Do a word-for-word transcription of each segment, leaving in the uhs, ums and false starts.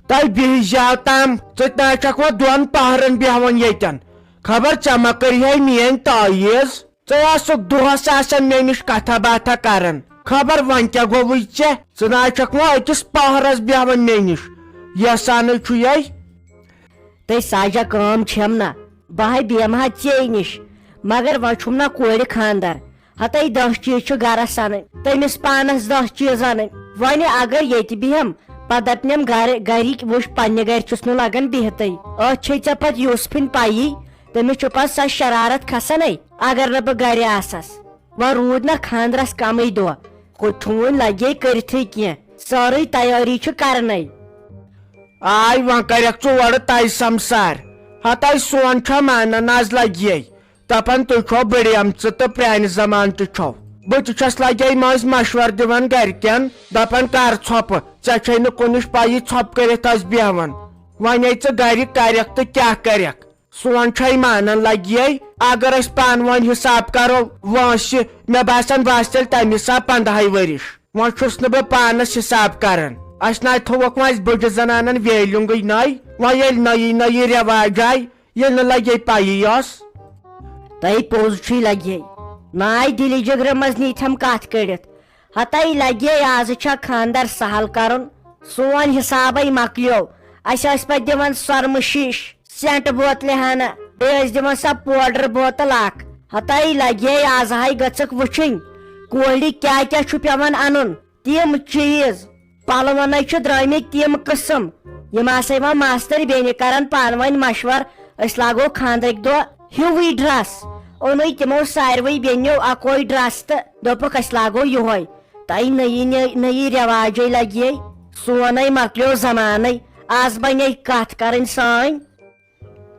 تۄہہِ بِہِزیو تام، ژٕ تہِ نہ چھکھ وۄنۍ دۄن پہرن بیہوان ییٚتٮ۪ن۔ خبر ژےٚ ما کٔرِہے میٲنۍ تعویٖذ؟ ژٕ ٲسکھ دۄہس آسان مےٚ نِش کتھا باتھا کران۔ خبر وۄنۍ کیٛاہ گوٚوُے ژےٚ؟ ژٕ نہ چھکھ وۄنۍ أکِس پہرس بیہوان مےٚ نِش۔ یژھانٕے چھُ یے۔ تہٕ سجا کٲم چھم نہ، بہٕ ہے بیمہٕ ہا ژے نِش، مگر وۄنۍ چھُم نہ کورِ خاندر۔ ہتے دہ چیٖز چھِ گرس انٕنۍ، تٔمِس پانس دہ چیٖز انٕنۍ۔ وۄنہِ اگر ییٚتہِ بیہم، پتہٕ دپنم گرِ، گرِکۍ وٕچھ پننہِ گرِ چھُس نہٕ لگان بِہتٕے۔ أتھۍ چھے ژےٚ پتہٕ یوسفٕنۍ پَیی، تٔمِس چھُ پتہٕ سۄ شرارت کھسان۔ اگر نہٕ بہٕ گرِ آسس، وۄنۍ روٗد نہ خاندرس کمٕے دۄہ، ہُہ ٹھوٗنۍ لگے کٔرتھٕے کینٛہہ، سٲرٕے تیٲری چھِ کرنَے۔ آے وۄنۍ کرکھ ژٕ اورٕ تَے سمسار۔ ہتَے سون چھا مانان از لگیے۔ دپان تُہۍ چھو بٔڑیمژٕ تہٕ پرانہِ زمانہٕ تہِ چھو۔ بہٕ تہِ چھس لگے مٔنٛزۍ مشورٕ دِوان گرِکٮ۪ن، دپان کر ژھۄپہٕ، ژےٚ چھے نہٕ کُنِچ پَیی ژھۄپہٕ کٔرِتھ آسہِ بیہوان۔ وۄنۍ ہے ژٕ گرِ کرکھ تہٕ کیاہ کرکھ؟ سون چھے مانان لگیے، اگر أسۍ پانہٕ ؤنۍ حساب کرو وٲنٛسہِ، مےٚ باسان بہٕ آسہٕ تیٚلہِ تمہِ حساب پندہے ؤرِش۔ وۄنۍ چھُس نہٕ بہٕ پانس حساب کران۔ اسہِ ناے تھووکھ وۄنۍ اسہِ بٕڈٕ زنانن ویلیُنگٕے ناے۔ وۄنۍ ییٚلہِ نٔیی نٔیی رٮ۪واج آے، ییٚلہِ نہٕ لگے پَیی ٲس۔ تۄہہِ پوٚز چھُے لگے۔ ناے دِلہِ جگرٕ منٛز نیٖتھم کتھ کٔڑِتھ۔ ہتاے لگے آز چھا خاندر سہل کرُن۔ سون حسابے مۄکلیو۔ اسہِ ٲسۍ پتہٕ دِوان سۄرمہٕ شیٖش، سینٹ بوتلہِ ہنا، بیٚیہِ ٲسۍ دِوان سۄ پوڈر بوتل اکھ۔ ہتاے لگے آز ہاے گٔژھکھ وٕچھِنۍ، کورِ کیاہ کیاہ چھُ پٮ۪وان انُن۔ تِم چیٖز، پلونَے چھِ درٛٲمٕتۍ تِم قٕسم، یِم آسے وۄنۍ ماستٕرۍ بیٚنہِ کران پانہٕ ؤنۍ مشور، أسۍ لاگو خاندرٕکۍ دۄہ ہیوٗوٕے ڈرس۔ اوٚنُے تِمو ساروٕے بیٚنیو اکوے ڈرس تہٕ دوٚپُکھ، أسۍ لاگو یِہوے۔ تۄہہِ نٔیی نٔے-، نٔیی رٮ۪واجے لگیے، سونَے مۄکلیو زمانَے، آز بنے کتھ کرٕنۍ سٲنۍ۔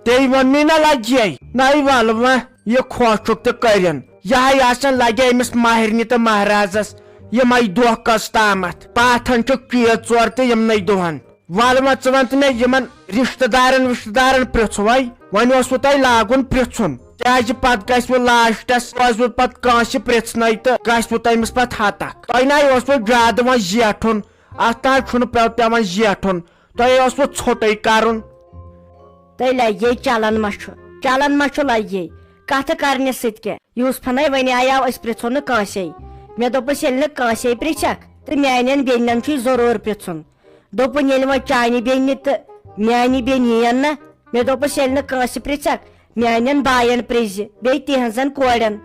تیٚلہِ ووٚن مےٚ نہ لگیے، نَے وَلہٕ وۄنۍ یہِ خۄش چھُکھ تہٕ کٔرِن۔ یہِ ہاے آسن لگے أمِس ماہرنہِ تہٕ مہرازس یِمے دۄہ کٔژ تامتھ۔ پاتھن چھُکھ چیٖز ژور تہِ یِمنٕے دۄہن۔ وَلہٕ وۄنۍ ژٕ وَن تہٕ مےٚ یِمن رشتہٕ دارن وشتہٕ دارن پرٛژھوے، وۄنۍ اوسوٕ تۄہہِ لاگُن پرٛژھُن، کیازِ پتہٕ گژھِوٕ لاسٹس روزِوٕ پتہٕ کٲنٛسہِ پرٛژھنَے تہٕ گژھِوٕ تٔمِس پتہٕ ہتکھ۔ تۄہہِ نَے اوسوٕ زیادٕ وۄنۍ زیٹھُن، اتھ نہ حظ چھُنہٕ پٮ۪و-، پٮ۪وان زیٹھُن۔ تۄہہِ اوسوٕ ژھوٚٹٕے کرُن۔ تہٕ لگے چلان ما چھُ، چلان ما چھُ لگے۔ کتھٕ کرنہِ سۭتۍ کیٛاہ؟ یوسفنَے ونے آیاو، أسۍ پرژھو نہٕ کٲنٛسے۔ مےٚ دوٚپُس، ییٚلہِ نہٕ کٲنٛسے پرژھکھ تہٕ میانٮ۪ن بیٚنٮ۪ن چھُے ضروٗر پرژھُن۔ دوٚپُن، ییٚلہِ وۄنۍ چانہِ بیٚنہِ تہٕ میانہِ بیٚنہِ یِین نہ، مےٚ دوٚپُس، ییٚلہِ نہٕ کٲنٛسہِ پرژھکھ، میانٮ۪ن باین پرزِ، بیٚیہِ تِہنٛزن کورٮ۪ن۔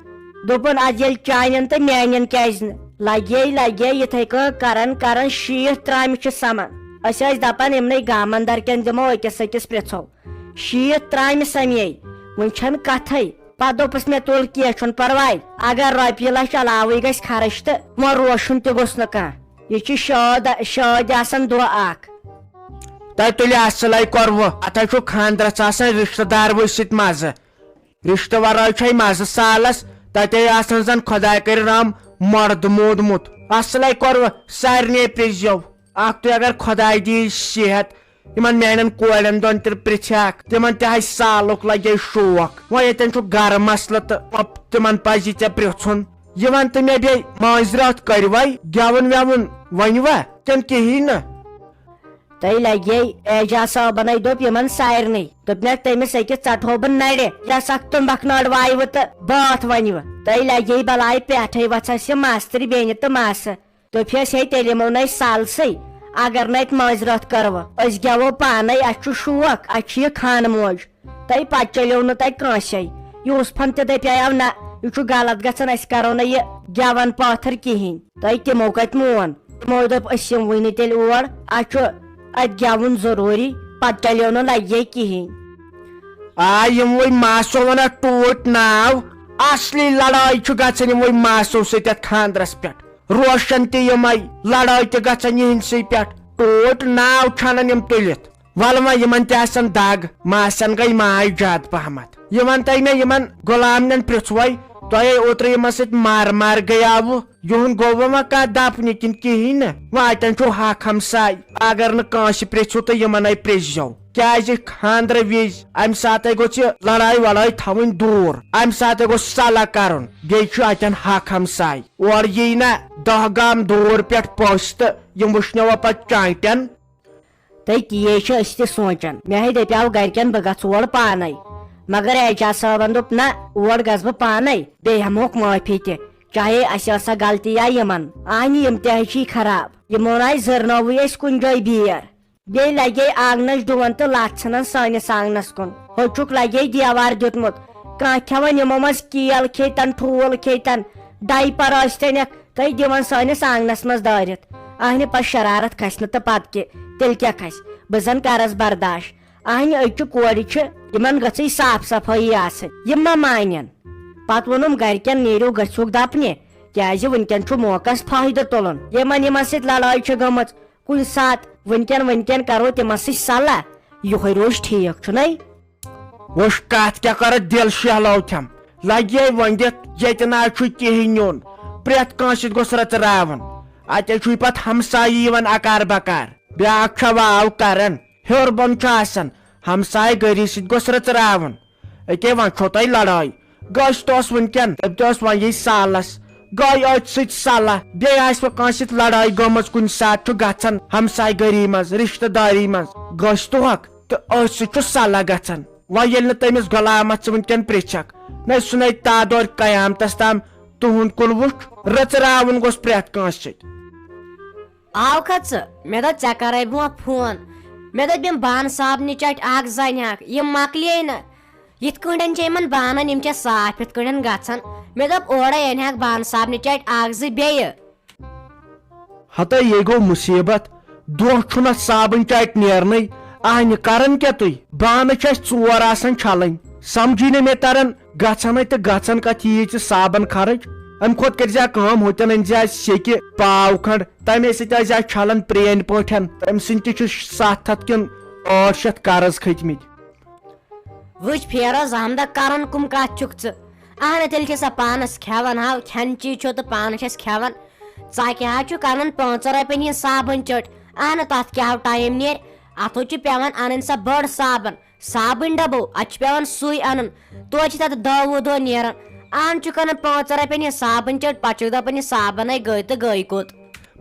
دوٚپُن، ادٕ ییٚلہِ چانٮ۪ن تہٕ میانٮ۪ن کیازِ نہٕ؟ لگے لگے یِتھے کٔنۍ کران کران شیٖتھ ترامہِ چھِ سمان۔ أسۍ ٲسۍ دپان، یِمنٕے گامن درکٮ۪ن دِمو أکِس أکِس پرژھو۔ شیٖتھ ترامہِ سمیے، وۄنۍ چھنہٕ کتھے۔ پتہٕ دوٚپُس مےٚ، تُل کینٛہہ چھُنہٕ پرواے، اگر رۄپیہِ لچھ علاوٕے گژھِ خرٕچ تہٕ وۄنۍ روشُن تہِ گوٚژھ نہٕ کانٛہہ۔ یہِ چھِ شاد، شٲدۍ آسان دۄہ اکھ۔ تۄہہِ تُلہِ اصلے کوٚروٕ، اتھ حظ چھُ خاندرس آسان رشتہٕ داروٕے سۭتۍ مزٕ۔ رشتہٕ ورٲے چھے مزٕ سالس، تتے آسان زن خداے کٔرِن رحم مردٕ مودمُت۔ اصلے کوٚروٕ، سارنٕے پرزیو۔ اکھ تُہۍ اگر خداے دی صحت، یِمن میانٮ۪ن کورٮ۪ن دۄن تہِ پرژھِ اکھ، تِمن تہِ ہاے سالُک لگے شوق۔ وۄنۍ ییٚتٮ۪ن چھُ گرٕ مسلہٕ تہٕ وۄنۍ تِمن پزِ ژےٚ پرژھُن۔ یہِ ون تہٕ مےٚ بیٚیہِ مٲنٛزِ راتھ کٔرۍ وے گٮ۪وُن وٮ۪وُن ؤنۍ وا کِنہٕ کِہیٖنۍ نہٕ؟ تہٕ لگے اعجاز صٲبنَے دوٚپ یِمن سارنٕے، دوٚپنَکھ، تٔمِس أکِس ژٹہو بہٕ نرِ، یۄس اکھ تُمبکھ نٔر وایہِ تہٕ بٲتھ ونہِ۔ تہٕ لگے بلاے پٮ۪ٹھے وژھس یہِ ماستٕرۍ بیٚنہِ تہٕ ماسہٕ۔ دوٚپہس، ہے، تیٚلہِ یِمو نَے سالسٕے، اگر نہٕ اَتہِ مٲنٛزِ راتھ کٔروٕ، أسۍ گٮ۪وو پانے، اَسہِ چھُ شوق، اَسہِ چھُ یہِ خانہٕ موج۔ تہٕ پتہٕ چلیو نہٕ تَتہِ کٲنٛسے۔ یوسفن تہِ دپیاو، نہ، یہِ چھُ غلط گژھان، أسۍ کرو نہٕ یہِ گٮ۪ون پٲتھر کِہیٖنۍ۔ تہٕ تِمو کتہِ مون؟ تِمو دوٚپ، أسۍ یِموٕے نہٕ تیٚلہِ اور، اَسہِ چھُ اَتہِ گٮ۪وُن ضروٗری۔ پتہٕ چلیو نہٕ لگے کِہیٖنۍ۔ آ، یِموٕے ماسو ونان ٹوٗٹۍ ناو، اصلی لڑٲے چھُ گژھان یِموٕے ماسو سۭتۍ یتھ خاندرس پٮ۪ٹھ۔ روشن تہِ یِمے، لڑٲے تہِ گژھان یِہنٛدسٕے پٮ۪ٹھ۔ ٹوٗٹۍ ناو چھنن یِم تُلِتھ۔ ولہٕ وۄنۍ یِمن تہِ آسن دگ، ماسن گٔے ماے زیادٕ پہمتھ۔ یہِ ون تۄہہِ مےٚ یِمن غلامنٮ۪ن پرژھوے، تۄہے اوترٕ یِمن سۭتۍ مار مار گٔیاوٕ، یِہُنٛد گوٚو وۄنۍ کانٛہہ دپنہِ کِنہٕ کِہیٖنۍ نہٕ؟ وۄنۍ اتٮ۪ن چھُ حق ہمساے، اگر نہٕ کٲنٛسہِ پرژھِو تہٕ یِمنے پرزیو۔ کیازِ خاندرٕ وِزِ امہِ ساتہٕ گوٚژھ یہِ لڑاے وڑاے تھاوٕنۍ دوٗر، امہِ ساتہٕ گوٚژھ صلاح کرُن، بیٚیہِ چھُ اتٮ۪ن حق ہمساے۔ اورٕ یی نہ دہ گام دوٗر پٮ۪ٹھ پٔژھۍ تہٕ یِم وٕچھنوا پتہٕ چانٹٮ۪ن۔ تہٕ تی چھِ أسۍ تہِ سونٛچان۔ مےٚ ہے دَپیٛاو گَرِکٮ۪ن بہٕ گژھٕ اور پانَے، مگر اعجاز صٲبَن دوٚپ، "نہ، اور گژھٕ بہٕ پانَے، بیٚیہِ ہٮ۪مہوکھ معٲفی تہِ، چاہے اَسہِ ٲسا غلطی یا یِمَن۔ اَہنہِ یِم تہِ ہے چھی خراب، یِمو نہ آسہِ زٔرنٲوٕے اَسہِ کُنہِ جایہِ بیٖر۔ بیٚیہِ لَگے آنٛگنَس ڈوٗن تہٕ لَژھ ژھٕنان سٲنِس آنٛگنَس کُن۔ ہوٚچھُکھ لَگے دیوار دیُتمُت، کانٛہہ کھٮ۪وان یِمو منٛز کیل کھیٚتن، ٹھوٗل کھیٚتن، ڈایپر ٲسۍتَنٮ۪کھ، تہٕ دِوان سٲنِس آنٛگنَس منٛز دٲرِتھ۔ اَہنہِ پَتہٕ شرارت کھسہِ نہٕ تہٕ پَتہٕ کہِ، تیٚلہِ کیٛاہ کھسہِ؟ بہٕ زَن کَرَس برداش۔ اَہنہِ أزچہِ کورِ چھِ، یِمَن گٔژھٕے صاف صفٲیی آسٕنۍ، یِم ما مانن؟" پَتہٕ ووٚنُم گَرِکٮ۪ن، "نیٖرِو گٔژھِوکھ دَپنہِ، کیٛازِ وٕنکٮ۪ن چھُ موقعس فٲیدٕ تُلُن۔ یِمَن یِمَن سۭتۍ لڑٲے چھِ گٔمٕژ، کُنہِ ساتہٕ وٕنکٮ۪ن وٕنکٮ۪ن کَرو تِمَن سۭتۍ صلاح، یِہوٚے روزِ ٹھیٖک، چھُنَے؟" وٕچھ کَتھ کیٛاہ کَرَتھ دِل شہلٲوتھم۔ لَگہِ ہے ؤنِتھ، ییٚتہِ نہ حظ چھُ کِہیٖنۍ نیُن۔ پرٛٮ۪تھ کانٛہہ سۭتۍ گوٚژھ رٕژراوُن۔ اَتہِ حظ چھُے پَتہٕ ہمسایی یِوان اَکار بَکار۔ بیٛاکھ چھا واو کَران، ہیوٚر بۄن چھُ آسان۔ ہمسایہِ گٔری سۭتۍ گوٚژھ رٕژراوُن۔ أکے وۄنۍ چھو تۄہہِ لڑٲے۔ گٔژھ تہِ ٲس وٕنکٮ۪ن، تٔمۍ تہِ ٲس وۄنۍ یہِ سالس۔ گٔے أتھۍ سۭتۍ صلاح۔ بیٚیہِ آسہِ وۄنۍ کٲنٛسہِ سۭتۍ لڑٲے گٔمٕژ کُنہِ ساتہٕ چھُ گژھان ہمسایہِ گٔری منٛز، رشتہٕ دٲری منٛز۔ گٔژھ تہِ ہۄکھ تہٕ أتھۍ سۭتۍ چھُ صلاح گژھان۔ وۄنۍ ییٚلہِ نہٕ تٔمِس غلامس ژٕ وٕنکٮ۪ن پرژھکھ، نَے سُہ نَے تادورِ قیامتس تام تُہُنٛد کُن وٕچھ، رٕژراوُن گوٚژھ پرٛٮ۪تھ کٲنٛسہِ سۭتۍ۔ آو کھا ژٕ؟ مےٚ دوٚپ ژےٚ کرے برونٛہہ فون۔ مےٚ دوٚپ یِم بانہٕ صابنہِ چٹہِ اکھ زٕ انہِ ہاکھ، یِم مۄکلیے نہٕ۔ یِتھ کٲٹھۍ چھِ یِمن بانن، یِم چھِ صاف یِتھ کٲٹھۍ گژھان۔ مےٚ دوٚپ اورے انہِ ہاکھ بانہٕ صابنہِ چٹہِ اکھ زٕ بیٚیہِ۔ ہتے یے گوٚو مُصیٖبت، دۄہ چھُنہٕ اَتھ صابن چٹہِ نیرنٕے۔ اہنہِ کران کیٛاہ تُہۍ؟ بانہٕ چھِ اَسہِ ژور آسان چھلٕنۍ۔ سمجھی نہٕ مےٚ تران، گژھان ہے تہٕ گژھان کتھ ییٖژ صابن خرٕچ۔ امہِ کھۄتہٕ کٔرۍ زِ کٲم، ہوٚتٮ۪ن أنۍ زِ اَسہِ سیٚکہِ پاو کھنٛڈ، تمے سۭتۍ ٲسۍ زِ اَسہِ چھلان پرٛٲنۍ پٲٹھۍ۔ تٔمۍ سٕنٛدۍ تہِ چھِ ستھ ہتھ کِنہٕ ٲٹھ شتھ قرض کھٔتۍ مٕتۍ۔ وٕچھ فیروز احمدہ، کران کم کتھ چھُکھ ژٕ؟ اہنہ تیٚلہِ چھِ سۄ پانس کھٮ۪وان، ہاو کھٮ۪ن چیٖز چھو تہٕ پانس چھس کھٮ۪وان۔ ژٕ کیٛاہ حظ چھُکھ انان پانٛژن رۄپین ہِنٛز صابن چٔٹ؟ اہنہ تتھ کیٛاہ ہو ٹایم نیرِ؟ اتھ حظ چھُ پٮ۪وان انٕنۍ سۄ بٔڑ صابن، صابن ڈبو، اتھ چھُ پٮ۪وان سُے انُن۔ توتہِ چھِ تتھ دہ وُہ دۄہ نیران۔ اہن چھُکھ انان پانٛژن رۄپین ہِنٛز صابن چٔٹ، پتہٕ چھُکھ دپان یہِ صابنے گٔے تہٕ گٔے کوٚت؟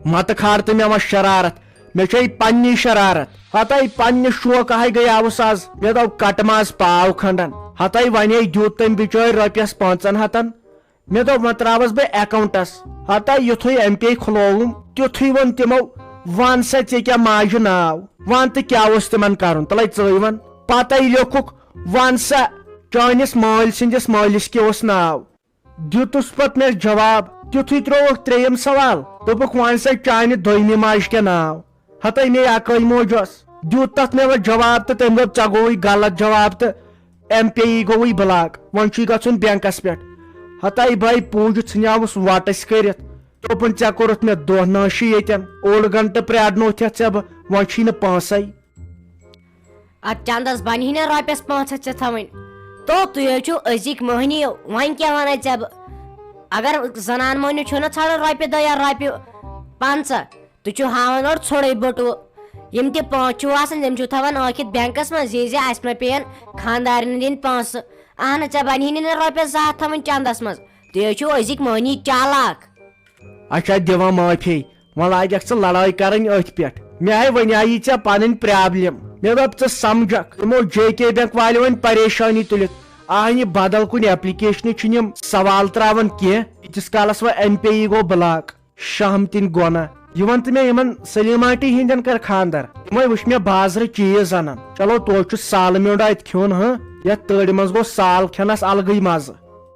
متہٕ کھار تہٕ مےٚ وۄنۍ شرارت، مےٚ چھے پننی شرارت۔ ہتے پننہِ شوقہٕ ہاے گٔیاوُس از۔ مےٚ دوٚپ کٹہٕ ماز پاو کھنڈن۔ ہتے ونے دیُت تٔمۍ بچٲرۍ رۄپیس پانٛژن ہتن۔ مےٚ دوٚپ وۄنۍ تراوس بہٕ اکاونٹس۔ ہتے یُتھُے ایم پے کھُلووُم، تیُتھُے ووٚن تِمو، "ون سا ژےٚ کیٛاہ ماجہِ ناو؟ ون تہٕ کیٛاہ اوس تِمن کرُن؟ تلے ژٕے ون۔" پتے لیوٚکھُکھ، "ون سا چٲنِس مٲلۍ سٕنٛدِس مٲلِس کیٛاہ اوس ناو؟" دیُتُس پتہٕ مےٚ جواب، تیُتھُے ترٛووُکھ ترٛیٚیِم سوال، دوٚپُکھ، "وۄنۍ سا چانہِ دوٚیمہِ ماجہِ کیٛاہ ناو؟" ہتے مے اکٲے موج ٲس۔ دیُت تتھ مےٚ وۄنۍ جواب تہٕ تٔمۍ دوٚپ، "ژےٚ گوٚوُے غلط جواب تہٕ ایم پے یی گوٚوُے بلاک، وۄنۍ چھُے گژھُن بینکس پٮ۪ٹھ۔" ہتے بے پوٗجہِ ژھٕنیاوُس وٹس کٔرِتھ۔ دوٚپُن، "ژےٚ کوٚرُتھ مےٚ دۄہ نٲشی ییٚتٮ۪ن، اوٚڑ گنٹہٕ پرٛارنوتھتھ ژےٚ بہٕ، وۄنۍ چھُے نہٕ پونٛسے۔" اتھ چندس بنہِ نہٕ رۄپیس پانٛژھ ہتھ ژےٚ تھاوٕنۍ۔ تو تُہۍ حظ چھِو أزِکۍ مٔہنی، وۄنۍ کیٛاہ ونے ژےٚ بہٕ؟ اگر زنان مٔہنیو چھُو نہ ژھانڈان رۄپیہِ دہ یا رۄپیہِ پنٛژاہ، تُہۍ چھِو ہاوان اورٕ ژھوٚرُے بٔٹوٕ۔ یِم تہِ پانٛژھ چھِو آسان، تِم چھِو تھاوان ٲکھِتھ بینکس منٛز، یہِ زِ اسہِ مہ پیٚین خانٛدارنہِ دِنۍ پونٛسہٕ۔ اہنہٕ، ژےٚ بنہِ نہٕ رۄپیس زٕ ہتھ تھاوٕنۍ چندس منٛز۔ تُہۍ حظ چھِو أزِکۍ مٔہنی چالاک۔ اچھا، دِوان معٲفی۔ وۄنۍ لاگکھ ژٕ لڑٲے کرٕنۍ أتھۍ پٮ۪ٹھ۔ مےٚ ہے ونے یہِ ژےٚ پنٕنۍ پرابلم۔ مےٚ دوٚپ، ژٕ سمجھکھ۔ یِمو جے کے بینک والیو أنۍ پریشٲنی تُلِتھ۔ آ، یہِ بدل کُنہِ ایپلیکیشنہِ چھِنہٕ یِم سوال تراوان کینٛہہ۔ ییٖتِس کالس وۄنۍ ایم پے یی گوٚو بلاک۔ شہم تِنۍ گۄناہ۔ یہِ وَن تہٕ مےٚ، یِمن سلیماٹی ہِنٛدٮ۪ن کر خاندر؟ یِمے وٕچھ مےٚ بازرٕ چیٖز اَنان۔ چلو، توتہِ چھُ سالہٕ میوٚنٛڈا اَتہِ کھیوٚن، ہاں؟ یَتھ تۭرِ منٛز گوٚو سال کھٮ۪نس الگٕے مزٕ۔